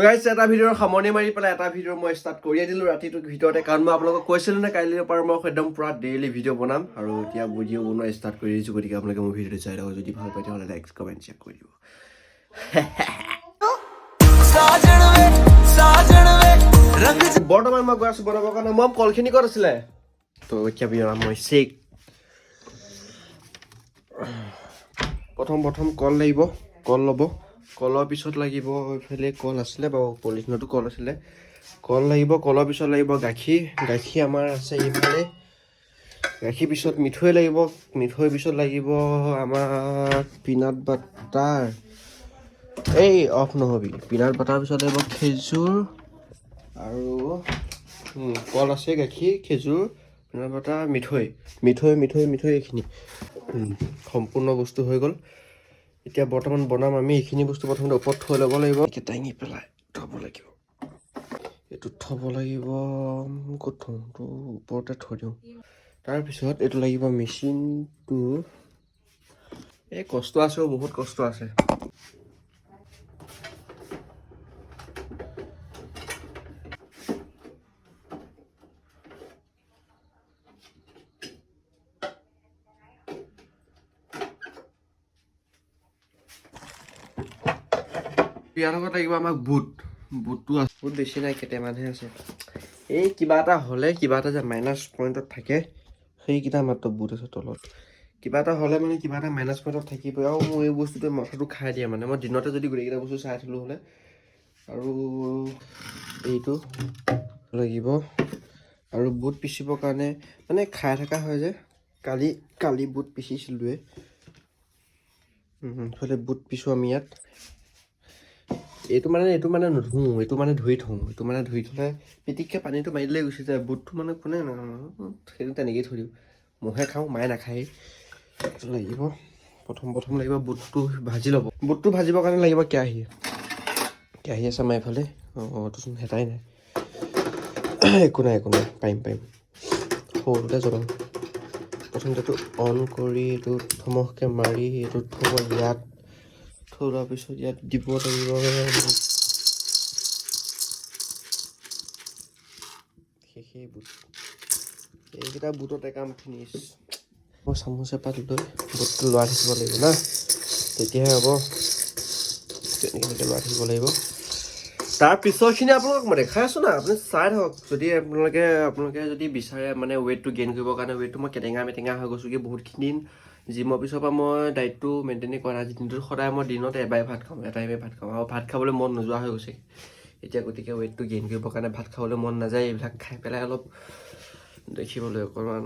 গাইছ, এটা ভিডিঅ'ৰ সামৰণি মাৰি পেলাই এটা ভিডিঅ' মই ষ্টাৰ্ট কৰিয়ে দিলোঁ ৰাতিটোৰ ভিতৰতে, কাৰণ মই আপোনালোকক কৈছিলোঁ নে কাইলৈৰ পৰা মই একদম পূৰা ডেইলি ভিডিঅ' বনাম। আৰু এতিয়া ভিডিঅ' বনোৱা ষ্টাৰ্ট কৰি দিছোঁ। গতিকে আপোনালোকে মোৰ ভিডিঅ'টো চাই থাকক। যদি ভাল পায়, তেতিয়াহ'লে লাইক, কমেণ্ট, শ্বেয়াৰ কৰি দিব। ਸਾਜਣ ਵੇ, ਸਾਜਣ ਵੇ ਰੰਗ বৰ্তমান মই গৈ আছোঁ বনাবৰ কাৰণে। মই কলখিনি ক'ত আছিলে? তো এতিয়া বনাম মই শ্বেক। প্ৰথম প্ৰথম কল লাগিব, কল ল'ব। কলৰ পিছত লাগিব, এইফালে কল আছিলে বাৰু, পলিথিনতো কল আছিলে। কল লাগিব, কলৰ পিছত লাগিব গাখীৰ। গাখীৰ আমাৰ আছে এইফালে। গাখীৰ পিছত মিঠৈ লাগিব। মিঠৈৰ পিছত লাগিব আমাৰ পিনাট বাটাৰ। এই অফ নহবি। পিনাট বাটাৰ পিছত লাগিব খেজুৰ আৰু কল আছে, গাখীৰ, খেজুৰ, পিনাট বাটাৰ, মিঠৈ, মিঠৈ, মিঠৈ, মিঠৈ, এইখিনি সম্পূৰ্ণ বস্তু হৈ গ'ল। এতিয়া বৰ্তমান বনাম আমি। এইখিনি বস্তু প্ৰথমতে ওপৰত থৈ ল'ব লাগিব। এতিয়া দাঙি পেলাই থ'ব লাগিব। এইটো থ'ব লাগিব। ক'ত থওঁ? এইটো ওপৰতে থৈ দিওঁ। তাৰপিছত এইটো লাগিব মেচিনটো। এই কষ্ট আছে অ', বহুত কষ্ট আছে। ইয়াৰ লগত লাগিব আমাক বুট। বুটটো আছে, বুট বেছি নাই, কেইটামানহে আছে। এই কিবা এটা হ'লে, কিবা এটা যে মাইনাছ পইণ্টত থাকে, সেইকেইটা মাত্ৰ বুট আছে তলত। কিবা এটা হ'লে মানে কিবা এটা মাইনাছ পইণ্টত থাকিবই। আৰু মোৰ এই বস্তুটোৱে মাথাটো খাই দিয়ে। মানে মই দিনতে যদি গোটেইকেইটা বস্তু চাই থ'লোঁ হ'লে। আৰু এইটো লাগিব। আৰু বুট পিচিবৰ কাৰণে মানে খাই থকা হয় যে কালি কালি বুট পিচিছিলোঁৱে। ইফালে বুট পিছোঁ আমি ইয়াত। এইটো মানে নুধোঁ, এইটো মানে ধুই থওঁ। এইটো মানে ধুই থ'লে পিটিককৈ পানীটো মাৰি দিলে গুচি যায়। বুটটো মানে কোনে সেইটো তেনেকেই থৈ দিওঁ। মইহে খাওঁ, মায়ে নাখায়েই। এইটো লাগিব। প্ৰথম প্ৰথম লাগিব বুটটো ভাজি ল'ব। বুটটো ভাজিবৰ কাৰণে লাগিব কেৰাহী। কেৰাহী আছে আমাৰ এইফালে। অঁ, এইটোচোন হেতাই নাই। একো নাই, একো নাই, পাৰিম, পাৰিম। সৰুতে জ্বলাওঁ। প্ৰথমতে এইটো অন কৰি এইটো থমককৈ মাৰি এইটো থ'ব ইয়াত। থৈ লোৱাৰ পিছত ইয়াত দিব লাগিব। শেষেই বুট। এইকেইটা বুটতে কাম ফিনিছ। মই চামুচ এপাত লৈ বুটটো লৰাই থাকিব লাগিব না, তেতিয়াহে হ'ব। তেনেকৈ এনেকৈ লৰাই থাকিব লাগিব। তাৰ পিছৰখিনি আপোনালোকক মই দেখাই আছোঁ না, আপুনি চাই থাকক। যদি আপোনালোকে যদি বিচাৰে মানে ৱেইটটো গেইন কৰিবৰ কাৰণে, ৱেইটটো মই কেটেঙা মেটেঙা হৈ গৈছোঁগৈ বহুতখিনি দিন। জিমৰ পিছৰ পৰা মই ডাইটটো মেইনটেইন কৰা নাই। আজি দিনটোত সদায় মই দিনত এবাৰে ভাত খাওঁ, এটাইমে ভাত খাওঁ আৰু ভাত খাবলৈ মন নোযোৱা হৈ গৈছে এতিয়া। গতিকে ৱেইটটো গেইন কৰিবৰ কাৰণে ভাত খাবলৈ মন নাযায়। এইবিলাক খাই পেলাই অলপ দেখিবলৈ অকণমান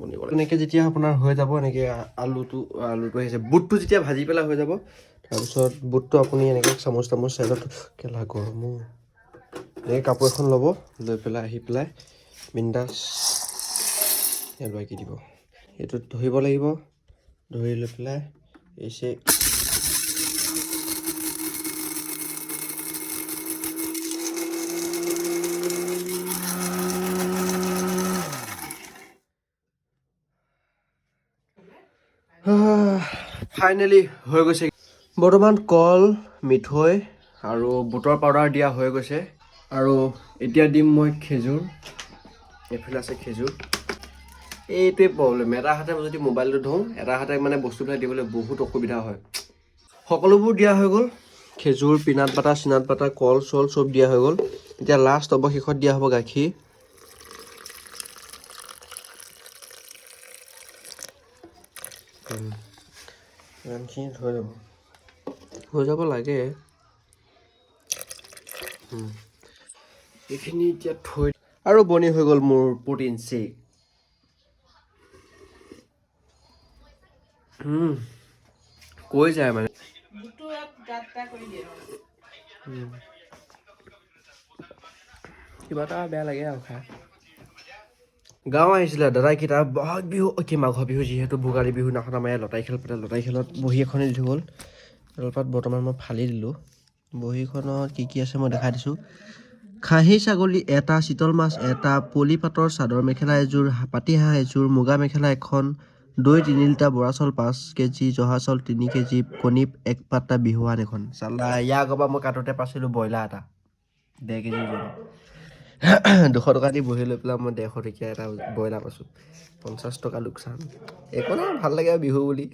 বনিব লাগে। এনেকৈ যেতিয়া আপোনাৰ হৈ যাব, এনেকৈ আলুটো আহিছে, বুটটো যেতিয়া ভাজি পেলাই হৈ যাব, তাৰপিছত বুটটো আপুনি এনেকৈ চামুচ তামুচ চাইডত, কেলা গৰমো, এনেকৈ কাপোৰ এখন ল'ব, লৈ পেলাই আহি পেলাই বিন্দাছ ইয়াত বাকি দিব। এইটোত ধৰিব লাগিব। ধৰি লৈ পেলাই এছে ফাইনেলি হৈ গৈছে। বৰ্তমান কল, মিঠৈ আৰু বুটৰ পাউডাৰ দিয়া হৈ গৈছে। আৰু এতিয়া দিম মই খেজুৰ। এইফালে আছে খেজুৰ। এইটোৱে প্ৰব্লেম, এটা হাতে যদি মোবাইলটো ধৰোঁ, এটা হাতে মানে বস্তুবিলাক দিবলৈ বহুত অসুবিধা হয়। সকলোবোৰ দিয়া হৈ গ'ল। খেজুৰ, পিনাট বাটাৰ, চিনাট বাটাৰ, কল চল চব দিয়া হৈ গ'ল। এতিয়া লাষ্ট অৱশেষত দিয়া হ'ব গাখীৰ। ইমানখিনিত হৈ যাব, হৈ যাব লাগে। এইখিনি এতিয়া থৈ আৰু বনি হৈ গ'ল মোৰ প্ৰটিন শ্বেক। কৈ যায় মানে। বুটটো ইয়াত গাত এটা কৰি দিয়ে। কিবা এটা বেয়া লাগে আৰু খাই। গাঁও আহিছিলে দাদাকেইটা বহাগ বিহু কি মাঘৰ বিহু, যিহেতু ভোগালী বিহু দিনাখন আমাৰ ইয়াত লটাৰী খেল পাতে। লটাৰী খেলত বহী এখনে দি থৈ গ'ল। জলপাত বৰ্তমান মই ফালি দিলোঁ। বহীখনত কি কি আছে মই দেখাই দিছোঁ। খাহী ছাগলী এটা, চিতল মাছ এটা, পলি পাটৰ চাদৰ মেখেলা এযোৰ, পাতি হাঁহ এযোৰ, মুগা মেখেলা এখন, দৈ 3 লিটাৰ, বৰা চাউল 5 কেজি, জহা চাউল 3 কেজি, কণী এক পাতা, বিহুৱান এখন। চালা, ইয়াৰ আগৰ পৰা মই কাটোতে পাইছিলোঁ ব্ৰইলাৰ এটা। 1.5 কেজি ওজনৰ। 200 টকা দি বহি লৈ পেলাই মই 150 টকীয়া এটা ব্ৰইলাৰ পাইছোঁ। 50 টকা লোকচান। একো নাই, ভাল লাগে আৰু বিহু বুলি।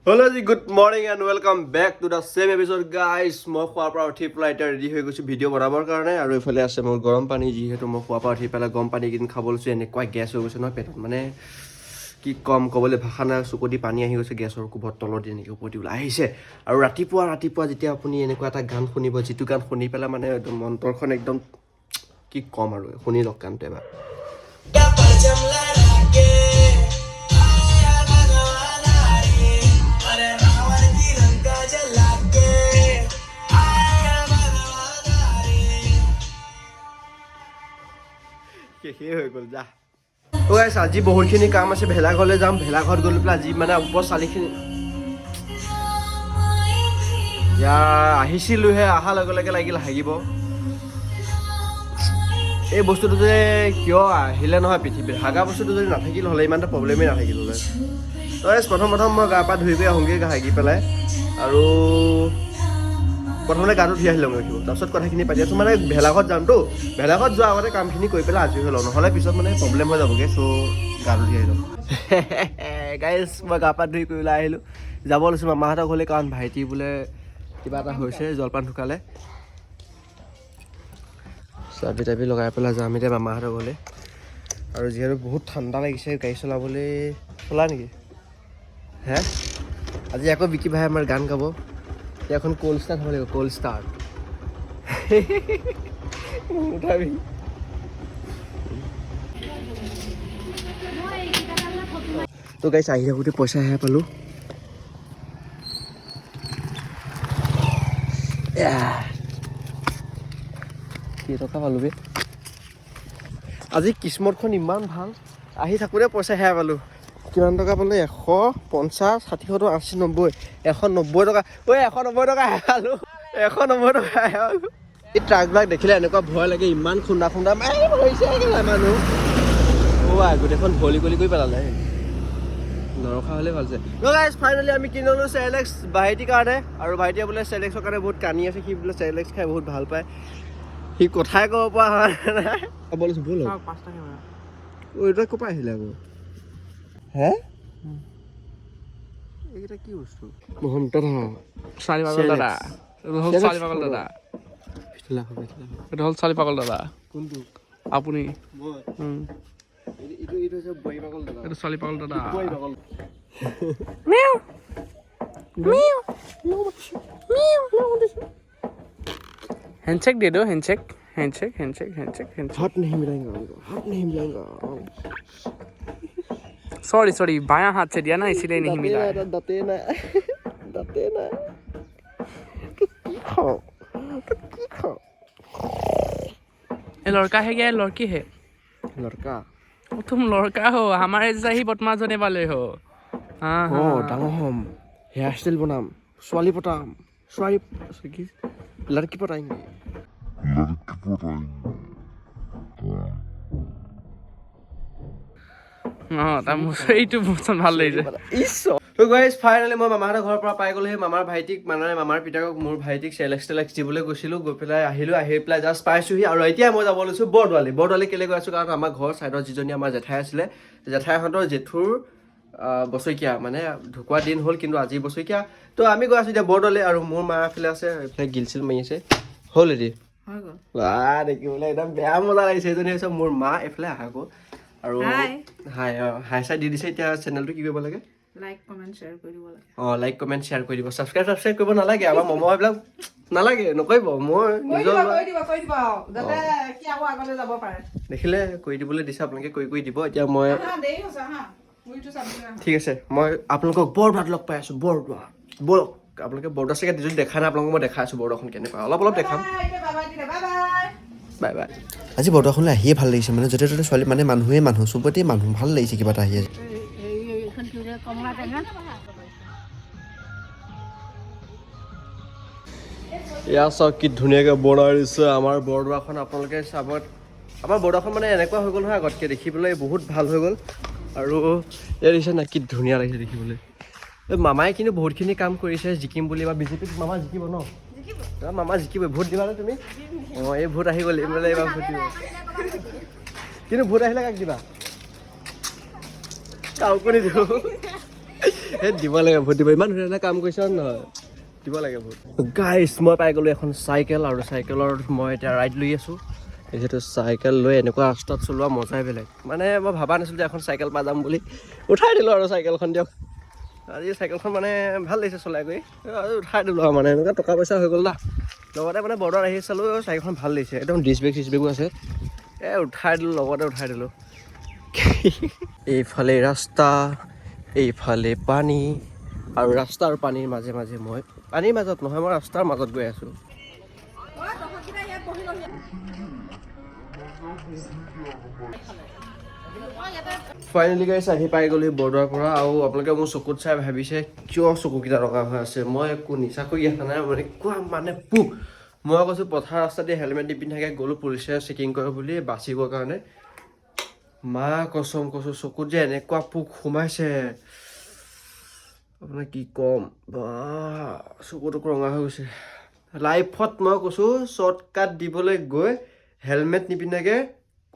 Hello G, good morning and welcome back to the same episode, guys. মই শোৱাৰ পৰা উঠি পেলাই এতিয়া ৰেডি হৈ গৈছোঁ ভিডিঅ' বনাবৰ কাৰণে। আৰু এইফালে আছে মোৰ গৰম পানী, যিহেতু মই শোৱাৰ পৰা উঠি পেলাই গৰম পানী এইকেইদিন খাব লৈছোঁ। এনেকুৱা গেছ হৈ গৈছে নহয় পেটত, মানে কি ক'ম, ক'বলৈ ভাষা নাই। চকুদি পানী আহি গৈছে গেছৰ কোবত, তলত দি এনেকৈ ওপৰদি ওলাই আহিছে। আৰু ৰাতিপুৱা ৰাতিপুৱা যেতিয়া আপুনি এনেকুৱা এটা গান শুনিব, যিটো গান শুনি পেলাই মানে একদম অন্তৰখন একদম কি ক'ম আৰু, শুনি লওক গানটো এবাৰ। परचम लहरा के आया भगवान रे, अरे रावण की लंका जला के आया भगवान रे। শেষেই হৈ গ'ল যা। গাইছ, আজি বহুতখিনি কাম আছে। ভেলাঘৰলৈ যাম। ভেলাঘৰত গ'লে পেলাই আজি মানে ওপৰ চালিখিনি ইয়াৰ আহিছিলোঁহে, অহাৰ লগে লগে লাগিল হাগিব। এই বস্তুটো যে কিয় আহিলে নহয় পৃথিৱীত? হাগা বস্তুটো যদি নাথাকিল হ'লে ইমান এটা প্ৰব্লেমেই নাথাকিল হ'লে। তো গাইছ, প্ৰথম প্ৰথম মই গা পা ধুই কৰি আহোঁগৈ হাগি পেলাই আৰু প্ৰথমতে গাটো ধুই আহি লওঁ, ৰখিব, তাৰপিছত কথাখিনি পাতি আছোঁ। মানে ভেলাঘৰত যামতো, ভেলাঘৰত যোৱাৰ আগতে কামখিনি কৰি পেলাই আজৰি হৈ লওঁ, নহ'লে পিছত মানে প্ৰব্লেম হৈ যাবগৈ। চ' গাটো ধুই আহি লওঁ। গাইজ, মই গা পা ধুই কৰি ওলাই আহিলোঁ। যাব লৈছোঁ মামাহঁতৰ ঘৰলৈ, কাৰণ ভাইটি বোলে কিবা এটা হৈছে, জলপান ঢুকালে। চাবি তাবি লগাই পেলাই যাম এতিয়া মামাহঁতৰ ঘৰলৈ। আৰু যিহেতু বহুত ঠাণ্ডা লাগিছে, গাড়ী চলাবলৈ চলা নেকি হে? আজি আকৌ বিকি ভাই আমাৰ গান গাব। এখন ক'ল্ড ষ্টাৰ্ট হ'ব লাগিব, ক'ল্ড ষ্টাৰ্ট উঠাবি। তো গাইছ, আহি থাকোঁতে পইচা সেয়া পালোঁ। এয়া, কেইটকা পালোঁ বে? আজি কিস্মতখন ইমান ভাল, আহি থাকোঁতে পইচা সেয়া পালোঁ। কিমান টকা পালোঁ? 150, 60, 70, 80, 90, 190 টকা। ঐ, 190 টকা হেৰালোঁ, 190 টকা হেৰালোঁ। এই ট্ৰাকবিলাক দেখিলে এনেকুৱা ভয় লাগে, ইমান খুন্দা খুন্দা মাৰি মৰিছে কেলা মানুহ। অ' আই, গোটেইখন ভলি কলি কৰি পেলালে। নৰখা হ'লে ভাল আছে। গাইজ, ফাইনেলি আমি কিনি ল'লোঁ চেৰেলেক্স ভাইটিৰ কাৰণে। আৰু ভাইটিয়ে বোলে চেৰেলেক্সৰ কাৰণে বহুত কান্দি আছে। সি বোলে চেৰেলেক্স খাই বহুত ভাল পায়। সি কথাই ক'ব পৰা হোৱা নাই। বলচোন, ব'ল। পাঁচটা কেমেৰা। অ', এইটো ক'ৰ পৰা আহিলে আকৌ হে? এইকেইটা কি বস্তু? মহন্ত। চাৰি পাগল দাদা, এইটো হ'ল চাৰি পাগল দাদা। এইটো হ'ল চাৰি পাগল দাদা। কোনটো? আপুনি। মই? উম। এইটো হৈছে বোৱাৰী পাগল দাদা। এইটো চাৰি পাগল দাদা। বোৱাৰী পাগল। Mu mu mu. हैंडशेक दे दो, handshake, handshake, handshake, handshake, handshake. हाथ नहीं मिलाएंगा, हाथ नहीं मिलाएंगा। सॉरी सॉरी, बायां हाथ से दिया ना, इसीलिए नहीं मिला है। দাঁতে নাই, দাঁতে নাই। তই কি খাৱ? তই কি খাৱ? ये लड़का है क्या ये लड़की है? लड़का। ओ, तुम लड़का हो? हमारे जैसा ही बदमाश होने वाले हो। हाँ। অঁ। हाँ। ডাঙৰ হ'ম, হেয়াৰ ষ্টাইল বনাম, ছোৱালী পতাম, ছোৱালী কি लड़की पटाएंगे। लड़की पटाएंगे। অঁ, তাৰ মোৰ এইটো বচন ভাল লাগিছে। তো গাইজ, ফাইনেলি মই মামাহঁতৰ ঘৰৰ পৰা পাই গ'লো। সেই মামাৰ ভাইটিক, মানে মামাৰ পিতাকক, মোৰ ভাইটিক চেলেক্স টেলেক্স দিবলৈ গৈছিলোঁ। গৈ পেলাই আহিলোঁ, আহি পেলাই জাষ্ট পাইছোঁহি। আৰু এতিয়া মই যাব লৈছোঁ বৰদোৱালি। বৰদোৱালি কেলৈ গৈ আছোঁ? কাৰণ আমাৰ ঘৰৰ ছাইডত যিজনী আমাৰ জেঠাই আছিলে, জেঠাইহঁতৰ জেঠুৰ বছৰেকীয়া, মানে ঢুকুৱা দিন হ'ল, কিন্তু আজি বছৰেকীয়া। তো আমি গৈ আছোঁ এতিয়া বৰদোৱালি। আৰু মোৰ মা এফালে আছে, এইফালে গিল চিল মাৰি আছে। হ'ল ৰেডি? হৈ গ'ল। বাহ, দেখিবলৈ একদম বেয়া মজা লাগিছে। এইজনী হৈছে মোৰ মা। এইফালে আহা আকৌ। আৰু হাই। হাই, অঁ, হাই চাই দি দিছে। এতিয়া চেনেলটো কি কৰিব লাগে? লাইক, কমেণ্ট, শ্বেয়াৰ কৰি দিব লাগে। অঁ, লাইক, কমেণ্ট, শ্বেয়াৰ কৰি দিব। ছাবস্ক্ৰাইব ছাবস্ক্ৰাইব কৰিব নালাগে। আমাৰ মম এইবিলাক নালাগে, নকৰিব। মই নিজৰ কৰি দিব, কৰি দিব, যাতে সি আকৌ আগলৈ যাব পাৰে। দেখিলে কৰি দিবলৈ দিছে, আপোনালোকে কৰি কৰি দিব। এতিয়া মই হা, দেৰি হৈছে, হা, মুড়িটো চাবলৈ। ঠিক আছে, মই আপোনালোকক বৰদোৱাত লগ পাই আছোঁ। বৰদোৱা ব'লক। আপোনালোকে বৰদোৱা চাগে যদি দেখা নাই, আপোনালোকক মই দেখাই আছোঁ বৰদোৱাখন কেনেকুৱা, অলপ অলপ দেখাম। বাই বাই, বাই। Bye bye. আজি বৰদোৱাখনলৈ আহিয়ে ভাল লাগিছে, মানে য'তে ত'তে ছোৱালী, মানে মানুহে মানুহ, চবতে মানুহ, ভাল লাগিছে কিবা এটা আহি আজি। কমলা টেঙা। এয়া চাওক, কি ধুনীয়াকৈ বনাই দিছে আমাৰ বৰদোৱাখন। আপোনালোকে চাব, আমাৰ বৰদোৱাখন মানে এনেকুৱা হৈ গ'ল নহয়, আগতকৈ দেখিবলৈ বহুত ভাল হৈ গ'ল। আৰু ইয়াত দেখিছে নাই, কি ধুনীয়া লাগিছে দেখিবলৈ। এই মামাই কিন্তু বহুতখিনি কাম কৰিছে জিকিম বুলি বা বিজেপিত মামা জিকিব ন? মামা জিকিব। ভোট দিবানে তুমি? অঁ, এই ভোট আহি গ'ল, এইবাৰ এইবাৰ ভোট দিব। কিন্তু ভোট আহিলে কাক দিবা? কাকো নিদিওঁ। এই দিব লাগে ভোট দিব, ইমান ধুনীয়া ধুনীয়া কাম কৰিছে হয় নহয়? দিব লাগে ভোট। গাইছ, মই পাই গ'লোঁ এখন চাইকেল আৰু চাইকেলত মই এতিয়া ৰাইড লৈ আছোঁ। যিহেতু চাইকেল লৈ এনেকুৱা ৰাস্তাত চলোৱা মজাই বেলেগ। মানে মই ভবা নাছিলোঁ যে এখন চাইকেল পাই যাম বুলি। উঠাই দিলোঁ আৰু চাইকেলখন দিয়ক। আজি চাইকেলখন মানে ভাল লাগিছে চলাই কৰি, আজি উঠাই দিলোঁ আৰু। মানে এনেকুৱা টকা পইচা হৈ গ'ল না, লগতে মানে বৰ্ডাৰ আহি চালোঁ, চাইকেলখন ভাল লাগিছে একদম। ডিছ বেগ চিছ বেগো আছে। এই উঠাই দিলোঁ, লগতে উঠাই দিলোঁ। এইফালে ৰাস্তা, এইফালে পানী আৰু ৰাস্তা আৰু পানীৰ মাজে মাজে মই, পানীৰ মাজত নহয়, মই ৰাস্তাৰ মাজত গৈ আছোঁ। ফাইনেলি গাইছ, আহি পাই গ'লো বৰদোৱাৰ পৰা। আৰু আপোনালোকে মোৰ চকুত চাই ভাবিছে কিয় চকুকেইটা ৰঙা হৈ আছে। মই একো নিচা কৰি অহা নাই। মানে কোৱা মানে পোক, মই কৈছোঁ পথাৰ ৰাস্তা দি হেলমেট নিপিন্ধাকৈ গ'লোঁ, পুলিচে চেকিং কৰে বুলি বাচিবৰ কাৰণে। মা কচম কৈছোঁ, চকুত যে এনেকুৱা পোক সোমাইছে, আপোনাক কি ক'ম বা, চকুটোক ৰঙা হৈ গৈছে। লাইফত মই কৈছোঁ, শ্বৰ্টকাট দিবলৈ গৈ হেলমেট নিপিন্ধাকৈ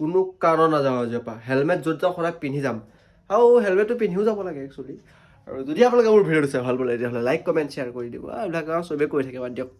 কোনো কাৰণত নাযাওঁ। আজিৰ পৰা হেলমেট য'ত যাওঁ সদায় পিন্ধি যাম আৰু হেলমেটটো পিন্ধিও যাব লাগে একচুৱেলি। আৰু যদি আপোনালোকে মোৰ ভিডিঅ'টো চাই ভাল পালে, তেতিয়াহ'লে লাইক, কমেণ্ট, শ্বেয়াৰ কৰি দিব। এইবিলাক আৰু চবেই কৰি থাকে, বাদ দিয়ক।